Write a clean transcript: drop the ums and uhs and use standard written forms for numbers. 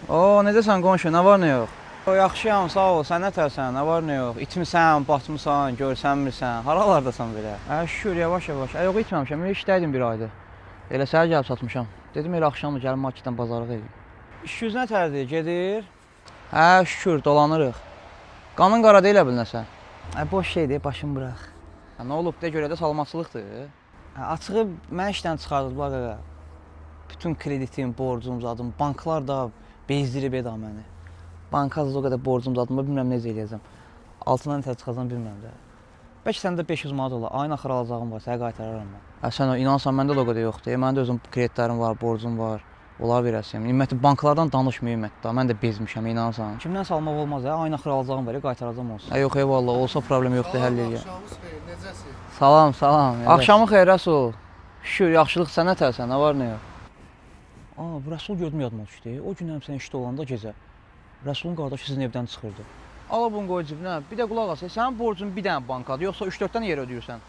O, necəsən qonşu, nə var nə yox? O, yaxşıyam, sağ ol. Sən nətərsən, nə var nə yox? İtmisən, batmısan, görsənmirsən. Haralardasan belə? Hə, şükür, yavaş-yavaş. Ə, yox, itməmişəm. Elə işdəydim bir aydır. Elə səhər gəlib çatmışam. Dedim elə axşamdır gəlim marketdən bazarlıq eləyim. İş güc nətərdir, gedir? Hə, şükür, dolanırıq. Qanın qara deyil əbil nəsə. Ə, boş şeydir, başımı burax. Hə, nə olub de görə də salamatçılıqdır. Ə, açığı mən işdən çıxardılar qaqa. Bütün kreditim, borcum zadım, banklar da bezdirib eda məni. Banka az o qədər borcum zadım var, bilmirəm necə eləyəcəm. Altından nətər çıxacam bilmirəm də. Bəlkə səndə 500 manat olar. Ayın axırı alacağım var, sənə qaytararam mən. Hə, sən o inansan məndə də o qədər yoxdur. Mənim də özüm kreditlərim var, borcum var. Onları verəsiyəm. Ümumiyyətlə banklardan danışmayım hətta. Mən də bezmişəm, inansan. Kimdən salmaq olmaz ya, ayın axırı alacağım var, qaytaracam olsun. Hə, yox, eyvallah, olsa problem yoxdur, həll eləyəm. Axşamınız xeyir, necəsiz? Salam, salam. Axşamın xeyir Rəsul. Şükür, yaxşılıq sən nətərsən, nə var nə yox? Aa, bu Rəsul gördüm yadıma düşdü. O gün həm sən işdə olanda gecə Rəsulun qardaşı sizin evdən çıxırdı. Ala bunu qoy cibinə. Bir də qulaq as, sənin borcun bir dənə bankadır, yoxsa 3-4 dənə yer ödəyirsən?